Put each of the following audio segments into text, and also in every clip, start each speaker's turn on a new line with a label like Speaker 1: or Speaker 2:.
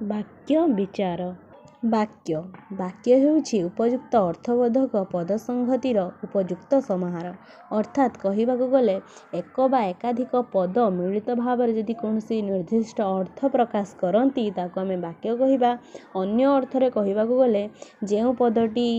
Speaker 1: ବାକ୍ୟ ବିଚାର। ବାକ୍ୟ। ବାକ୍ୟ ହେଉଛି ଉପଯୁକ୍ତ ଅର୍ଥବୋଧକ ପଦସଂହତିର ଉପଯୁକ୍ତ ସମାହାର। ଅର୍ଥାତ୍ କହିବାକୁ ଗଲେ ଏକ ବା ଏକାଧିକ ପଦ ମିଳିତ ଭାବରେ ଯଦି କୌଣସି ନିର୍ଦ୍ଦିଷ୍ଟ ଅର୍ଥ ପ୍ରକାଶ କରନ୍ତି, ତାକୁ ଆମେ ବାକ୍ୟ କହିବା। ଅନ୍ୟ ଅର୍ଥରେ କହିବାକୁ ଗଲେ ଯେଉଁ ପଦଟି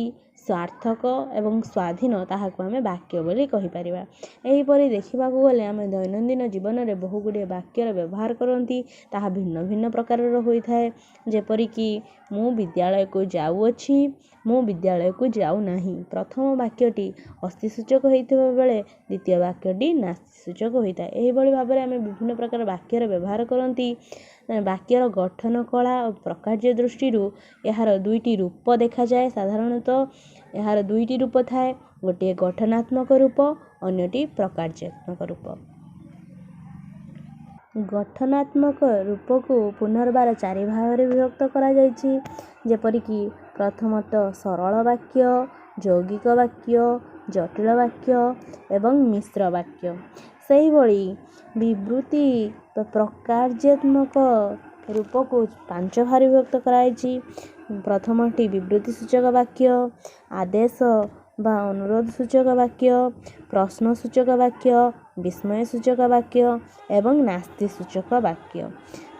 Speaker 1: ସାର୍ଥକ ଏବଂ ସ୍ୱାଧୀନ, ତାହାକୁ ଆମେ ବାକ୍ୟ ବୋଲି କହିପାରିବା। ଏହିପରି ଦେଖିବାକୁ ଗଲେ ଆମେ ଦୈନନ୍ଦିନ ଜୀବନରେ ବହୁ ଗୁଡ଼ିଏ ବାକ୍ୟର ବ୍ୟବହାର କରନ୍ତି, ତାହା ଭିନ୍ନ ଭିନ୍ନ ପ୍ରକାରର ହୋଇଥାଏ। ଯେପରିକି ମୁଁ ବିଦ୍ୟାଳୟକୁ ଯାଉଅଛି, ମୁଁ ବିଦ୍ୟାଳୟକୁ ଯାଉନାହିଁ। ପ୍ରଥମ ବାକ୍ୟଟି ଅସ୍ତି ସୂଚକ ହେଇଥିବା ବେଳେ ଦ୍ୱିତୀୟ ବାକ୍ୟଟି ନାସ୍ତି ସୂଚକ ହୋଇଥାଏ। ଏହିଭଳି ଭାବରେ ଆମେ ବିଭିନ୍ନ ପ୍ରକାର ବାକ୍ୟର ବ୍ୟବହାର କରନ୍ତି। ବାକ୍ୟର ଗଠନ କଳା ଓ ପ୍ରକାର୍ଯ୍ୟ ଦୃଷ୍ଟିରୁ ଏହାର ଦୁଇଟି ରୂପ ଦେଖାଯାଏ। ସାଧାରଣତଃ ଏହାର ଦୁଇଟି ରୂପ ଥାଏ, ଗୋଟିଏ ଗଠନାତ୍ମକ ରୂପ, ଅନ୍ୟଟି ପ୍ରକାର୍ଯ୍ୟାତ୍ମକ ରୂପ। ଗଠନାତ୍ମକ ରୂପକୁ ପୁନର୍ବାର ଚାରି ଭାଗରେ ବିଭକ୍ତ କରାଯାଇଛି, ଯେପରିକି ପ୍ରଥମତଃ ସରଳ ବାକ୍ୟ, ଯୌଗିକ ବାକ୍ୟ, ଜଟିଳ ବାକ୍ୟ ଏବଂ ମିଶ୍ର ବାକ୍ୟ। ସେହିଭଳି ବିବୃତି ବା ପ୍ରକାର୍ଯ୍ୟାତ୍ମକ ରୂପକୁ ପାଞ୍ଚ ଭାଗରେ ବିଭକ୍ତ କରାଯାଇଛି। ପ୍ରଥମଟି ବିବୃତି ସୂଚକ ବାକ୍ୟ, ଆଦେଶ ବା ଅନୁରୋଧ ସୂଚକ ବାକ୍ୟ, ପ୍ରଶ୍ନ ସୂଚକ ବାକ୍ୟ, ବିସ୍ମୟ ସୂଚକ ବାକ୍ୟ ଏବଂ ନାସ୍ତି ସୂଚକ ବାକ୍ୟ।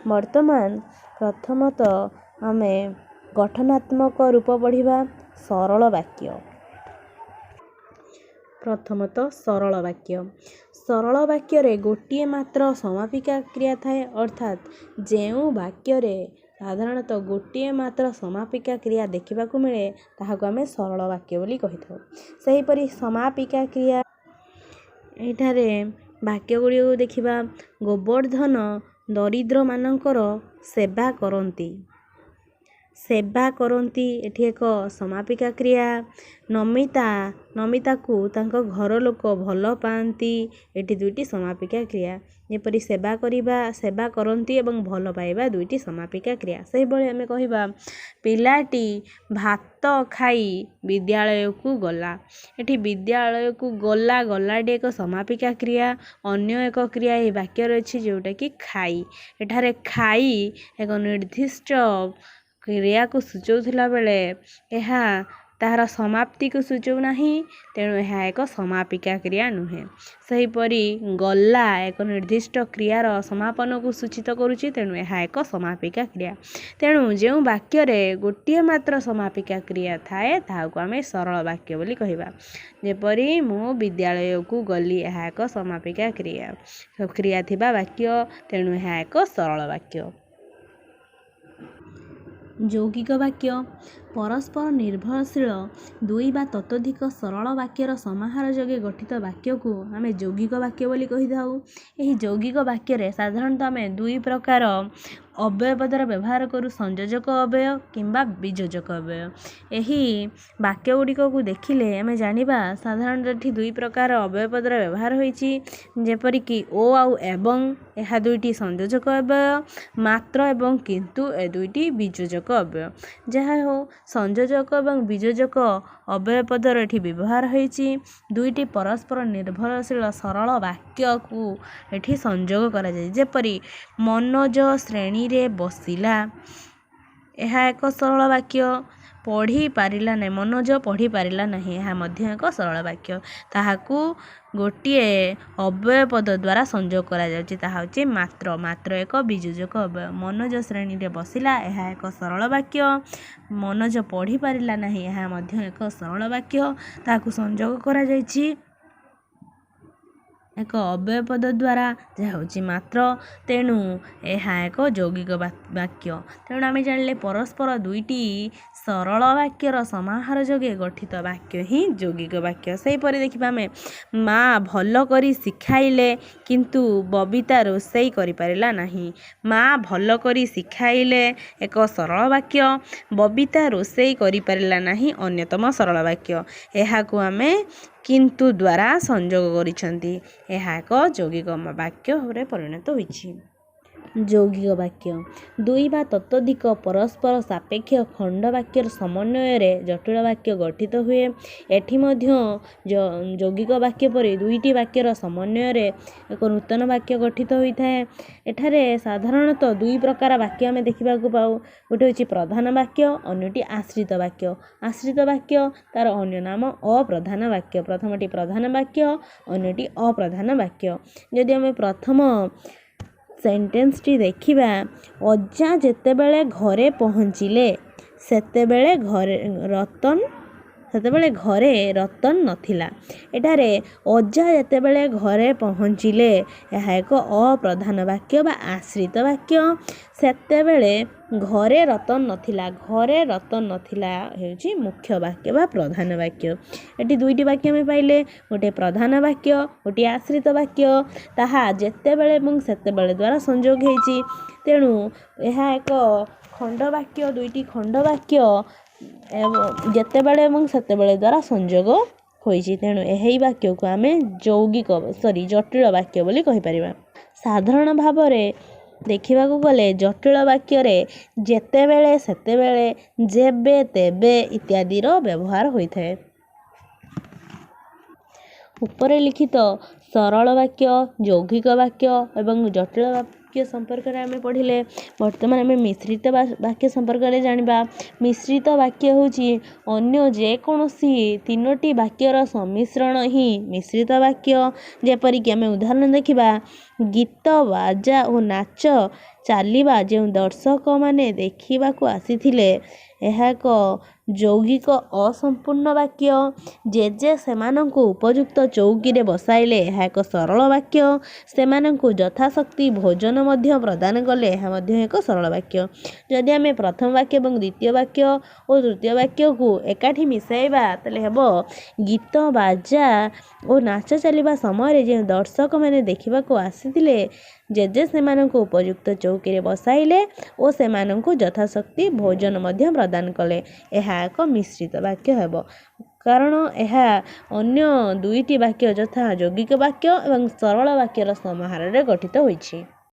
Speaker 1: ବର୍ତ୍ତମାନ ପ୍ରଥମତଃ ଆମେ ଗଠନାତ୍ମକ ରୂପ ପଢ଼ିବା, ସରଳ ବାକ୍ୟ। ପ୍ରଥମତଃ ସରଳ ବାକ୍ୟ। ସରଳ ବାକ୍ୟରେ ଗୋଟିଏ ମାତ୍ର ସମାପିକା କ୍ରିୟା ଥାଏ। ଅର୍ଥାତ୍ ଯେଉଁ ବାକ୍ୟରେ ସାଧାରଣତଃ ଗୋଟିଏ ମାତ୍ର ସମାପିକା କ୍ରିୟା ଦେଖିବାକୁ ମିଳେ, ତାହାକୁ ଆମେ ସରଳ ବାକ୍ୟ ବୋଲି କହିଥାଉ। ସେହିପରି ସମାପିକା କ୍ରିୟା, ଏଠାରେ ବାକ୍ୟ ଗୁଡ଼ିକୁ ଦେଖିବା। ଗୋବର୍ଦ୍ଧନ ଦରିଦ୍ରମାନଙ୍କର ସେବା କରନ୍ତି। ସେବା କରନ୍ତି ଏଠି ଏକ ସମାପିକା କ୍ରିୟା। ନମିତା, ନମିତାକୁ ତାଙ୍କ ଘର ଲୋକ ଭଲ ପାଆନ୍ତି, ଏଠି ଦୁଇଟି ସମାପିକା କ୍ରିୟା। ଯେପରି ସେବା କରିବା, ସେବା କରନ୍ତି ଏବଂ ଭଲ ପାଇବା ଦୁଇଟି ସମାପିକା କ୍ରିୟା। ସେହିଭଳି ଆମେ କହିବା, ପିଲାଟି ଭାତ ଖାଇ ବିଦ୍ୟାଳୟକୁ ଗଲା। ଏଠି ବିଦ୍ୟାଳୟକୁ ଗଲା, ଗଲାଟି ଏକ ସମାପିକା କ୍ରିୟା। ଅନ୍ୟ ଏକ କ୍ରିୟା ଏହି ବାକ୍ୟରେ ଅଛି, ଯେଉଁଟାକି ଖାଇ। ଏଠାରେ ଖାଇ ଏକ ନିର୍ଦ୍ଦିଷ୍ଟ କ୍ରିୟାକୁ ସୂଚାଉଥିଲା ବେଳେ ଏହା ତାହାର ସମାପ୍ତିକୁ ସୂଚାଉ ନାହିଁ, ତେଣୁ ଏହା ଏକ ସମାପିକା କ୍ରିୟା ନୁହେଁ। ସେହିପରି ଗଲା ଏକ ନିର୍ଦ୍ଦିଷ୍ଟ କ୍ରିୟାର ସମାପନକୁ ସୂଚିତ କରୁଛି, ତେଣୁ ଏହା ଏକ ସମାପିକା କ୍ରିୟା। ତେଣୁ ଯେଉଁ ବାକ୍ୟରେ ଗୋଟିଏ ମାତ୍ର ସମାପିକା କ୍ରିୟା ଥାଏ, ତାହାକୁ ଆମେ ସରଳ ବାକ୍ୟ ବୋଲି କହିବା। ଯେପରି ମୁଁ ବିଦ୍ୟାଳୟକୁ ଗଲି, ଏହା ଏକ ସମାପିକା କ୍ରିୟା ଥିବା ବାକ୍ୟ, ତେଣୁ ଏହା ଏକ ସରଳ ବାକ୍ୟ। ଯୌଗିକ ବାକ୍ୟ। ପରସ୍ପର ନିର୍ଭରଶୀଳ ଦୁଇ ବା ତତୋଧିକ ସରଳ ବାକ୍ୟର ସମାହାର ଯୋଗେ ଗଠିତ ବାକ୍ୟକୁ ଆମେ ଯୌଗିକ ବାକ୍ୟ ବୋଲି କହିଥାଉ। ଏହି ଯୌଗିକ ବାକ୍ୟରେ ସାଧାରଣତଃ ଆମେ ଦୁଇ ପ୍ରକାର ଅବ୍ୟୟ ପଦର ବ୍ୟବହାର କରୁ, ସଂଯୋଜକ ଅବ୍ୟୟ କିମ୍ବା ବିଯୋଜକ ଅବ୍ୟୟ। ଏହି ବାକ୍ୟ ଗୁଡ଼ିକକୁ ଦେଖିଲେ ଆମେ ଜାଣିବା, ସାଧାରଣତଃ ଏଠି ଦୁଇ ପ୍ରକାର ଅବ୍ୟୟ ପଦର ବ୍ୟବହାର ହୋଇଛି। ଯେପରିକି ଓ ଆଉ ଏବଂ, ଏହା ଦୁଇଟି ସଂଯୋଜକ ଅବ୍ୟୟ। ମାତ୍ର ଏବଂ କିନ୍ତୁ, ଏ ଦୁଇଟି ବିଯୋଜକ ଅବ୍ୟୟ। ଯାହା ହେଉ, ସଂଯୋଜକ ଏବଂ ବିଯୋଜକ ଅବ୍ୟୟ ପଦର ଏଠି ବ୍ୟବହାର ହୋଇଛି। ଦୁଇଟି ପରସ୍ପର ନିର୍ଭରଶୀଳ ସରଳ ବାକ୍ୟକୁ ଏଠି ସଂଯୋଗ କରାଯାଇଛି। ଯେପରି ମନୋଜ ଶ୍ରେଣୀରେ ବସିଲା, ଏହା ଏକ ସରଳ ବାକ୍ୟ। ପଢ଼ି ପାରିଲା ନାହିଁ, ମନୋଜ ପଢ଼ିପାରିଲା ନାହିଁ, ଏହା ମଧ୍ୟ ଏକ ସରଳ ବାକ୍ୟ। ତାହାକୁ ଗୋଟିଏ ଅବ୍ୟୟ ପଦ ଦ୍ୱାରା ସଂଯୋଗ କରାଯାଉଛି, ତାହା ହେଉଛି ମାତ୍ର। ମାତ୍ର ଏକ ବିଯୋଜକ ଅବ୍ୟୟ। ମନୋଜ ଶ୍ରେଣୀରେ ବସିଲା, ଏହା ଏକ ସରଳ ବାକ୍ୟ। ମନୋଜ ପଢ଼ିପାରିଲା ନାହିଁ, ଏହା ମଧ୍ୟ ଏକ ସରଳ ବାକ୍ୟ। ତାହାକୁ ସଂଯୋଗ କରାଯାଇଛି ଏକ ଅବ୍ୟୟ ପଦ ଦ୍ୱାରା, ଯାହା ହେଉଛି ମାତ୍ର, ତେଣୁ ଏହା ଏକ ଯୌଗିକ ବାକ୍ୟ। ତେଣୁ ଆମେ ଜାଣିଲେ, ପରସ୍ପର ଦୁଇଟି ସରଳ ବାକ୍ୟର ସମାହାର ଯୋଗେ ଗଠିତ ବାକ୍ୟ ହିଁ ଯୌଗିକ ବାକ୍ୟ। ସେହିପରି ଦେଖିବା ଆମେ, ମା ଭଲ କରି ଶିଖାଇଲେ, କିନ୍ତୁ ବବିତା ରୋଷେଇ କରିପାରିଲା ନାହିଁ। ମା ଭଲ କରି ଶିଖାଇଲେ ଏକ ସରଳ ବାକ୍ୟ, ବବିତା ରୋଷେଇ କରିପାରିଲା ନାହିଁ ଅନ୍ୟତମ ସରଳ ବାକ୍ୟ। ଏହାକୁ ଆମେ କିନ୍ତୁ ଦ୍ୱାରା ସଂଯୋଗ କରିଛନ୍ତି, ଏହା ଏକ ଯୌଗିକ ବାକ୍ୟରେ ପରିଣତ ହୋଇଛି। ଯୌଗିକ ବାକ୍ୟ। ଦୁଇ ବା ତତୋଧିକ ପରସ୍ପର ସାପେକ୍ଷ ଖଣ୍ଡ ବାକ୍ୟର ସମନ୍ୱୟରେ ଜଟିଳ ବାକ୍ୟ ଗଠିତ ହୁଏ। ଏଠି ମଧ୍ୟ ଯୌଗିକ ବାକ୍ୟ ପରି ଦୁଇଟି ବାକ୍ୟର ସମନ୍ୱୟରେ ଏକ ନୂତନ ବାକ୍ୟ ଗଠିତ ହୋଇଥାଏ। ଏଠାରେ ସାଧାରଣତଃ ଦୁଇ ପ୍ରକାର ବାକ୍ୟ ଆମେ ଦେଖିବାକୁ ପାଉ। ଗୋଟେ ହେଉଛି ପ୍ରଧାନ ବାକ୍ୟ, ଅନ୍ୟଟି ଆଶ୍ରିତ ବାକ୍ୟ। ଆଶ୍ରିତ ବାକ୍ୟ ତାର ଅନ୍ୟ ନାମ ଅପ୍ରଧାନ ବାକ୍ୟ। ପ୍ରଥମଟି ପ୍ରଧାନ ବାକ୍ୟ, ଅନ୍ୟଟି ଅପ୍ରଧାନ ବାକ୍ୟ। ଯଦି ଆମେ ପ୍ରଥମ ସେଣ୍ଟେନ୍ସଟି ଦେଖିବା, ଅଜା ଯେତେବେଳେ ଘରେ ପହଞ୍ଚିଲେ ସେତେବେଳେ ଘରେ ରତନ ସେତେବେଳେ ଘରେ ରତନ ନଥିଲା। ଏଠାରେ ଅଜା ଯେତେବେଳେ ଘରେ ପହଞ୍ଚିଲେ, ଏହା ଏକ ଅପ୍ରଧାନ ବାକ୍ୟ ବା ଆଶ୍ରିତ ବାକ୍ୟ। ସେତେବେଳେ ଘରେ ରତନ ନଥିଲା, ଘରେ ରତନ ନଥିଲା ହେଉଛି ମୁଖ୍ୟ ବାକ୍ୟ ବା ପ୍ରଧାନ ବାକ୍ୟ। ଏଠି ଦୁଇଟି ବାକ୍ୟ ଆମେ ପାଇଲେ, ଗୋଟିଏ ପ୍ରଧାନ ବାକ୍ୟ, ଗୋଟିଏ ଆଶ୍ରିତ ବାକ୍ୟ। ତାହା ଯେତେବେଳେ ଏବଂ ସେତେବେଳେ ଦ୍ୱାରା ସଂଯୋଗ ହେଇଛି। ତେଣୁ ଏହା ଏକ ଖଣ୍ଡ ବାକ୍ୟ। ଦୁଇଟି ଖଣ୍ଡ ବାକ୍ୟ ଯେତେବେଳେ ଏବଂ ସେତେବେଳେ ଦ୍ୱାରା ସଂଯୋଗ ହୋଇଛି। ତେଣୁ ଏହି ବାକ୍ୟକୁ ଆମେ ଯୌଗିକ, ସରି, ଜଟିଳ ବାକ୍ୟ ବୋଲି କହିପାରିବା। ସାଧାରଣ ଭାବରେ ଦେଖିବାକୁ ଗଲେ ଜଟିଳ ବାକ୍ୟରେ ଯେତେବେଳେ, ସେତେବେଳେ, ଯେବେ, ତେବେ ଇତ୍ୟାଦିର ବ୍ୟବହାର ହୋଇଥାଏ। ଉପରେ ଲିଖିତ ସରଳ ବାକ୍ୟ, ଯୌଗିକ ବାକ୍ୟ ଏବଂ ଜଟିଳ ବାକ୍ୟ ସମ୍ପର୍କରେ ଆମେ ପଢ଼ିଲେ। ବର୍ତ୍ତମାନ ଆମେ ମିଶ୍ରିତ ବାକ୍ୟ ସମ୍ପର୍କରେ ଜାଣିବା। ମିଶ୍ରିତ ବାକ୍ୟ ହେଉଛି ଅନ୍ୟ ଯେକୌଣସି ତିନୋଟି ବାକ୍ୟର ସମ୍ମିଶ୍ରଣ ହିଁ ମିଶ୍ରିତ ବାକ୍ୟ। ଯେପରିକି ଆମେ ଉଦାହରଣ ଦେଖିବା, ଗୀତ ବାଜା ଓ ନାଚ ଚାଲିବା ଯେଉଁ ଦର୍ଶକମାନେ ଦେଖିବାକୁ ଆସିଥିଲେ, ଏହା ଏକ ଯୌଗିକ ଅସମ୍ପୂର୍ଣ୍ଣ ବାକ୍ୟ। ଜେଜେ ସେମାନଙ୍କୁ ଉପଯୁକ୍ତ ଚୌକିରେ ବସାଇଲେ, ଏହା ଏକ ସରଳ ବାକ୍ୟ। ସେମାନଙ୍କୁ ଯଥାଶକ୍ତି ଭୋଜନ ମଧ୍ୟ ପ୍ରଦାନ କଲେ, ଏହା ମଧ୍ୟ ଏକ ସରଳ ବାକ୍ୟ। ଯଦି ଆମେ ପ୍ରଥମ ବାକ୍ୟ ଏବଂ ଦ୍ୱିତୀୟ ବାକ୍ୟ ଓ ତୃତୀୟ ବାକ୍ୟକୁ ଏକାଠି ମିଶାଇବା, ତାହେଲେ ହେବ, ଗୀତ ବାଜା ଓ ନାଚ ଚାଲିବା ସମୟରେ ଯେଉଁ ଦର୍ଶକମାନେ ଦେଖିବାକୁ ଆସିଥିଲେ, ଜେଜେ ସେମାନଙ୍କୁ ଉପଯୁକ୍ତ ଚୌକିରେ ବସାଇଲେ ଓ ସେମାନଙ୍କୁ ଯଥାଶକ୍ତି ଭୋଜନ ମଧ୍ୟ ପ୍ରଦାନ କଲେ, ଏହା ଏକ ମିଶ୍ରିତ ବାକ୍ୟ ହେବ, କାରଣ ଏହା ଅନ୍ୟ ଦୁଇଟି ବାକ୍ୟ ଯଥା ଯୌଗିକ ବାକ୍ୟ ଏବଂ ସରଳ ବାକ୍ୟର ସମାହାରରେ ଗଠିତ ହୋଇଛି।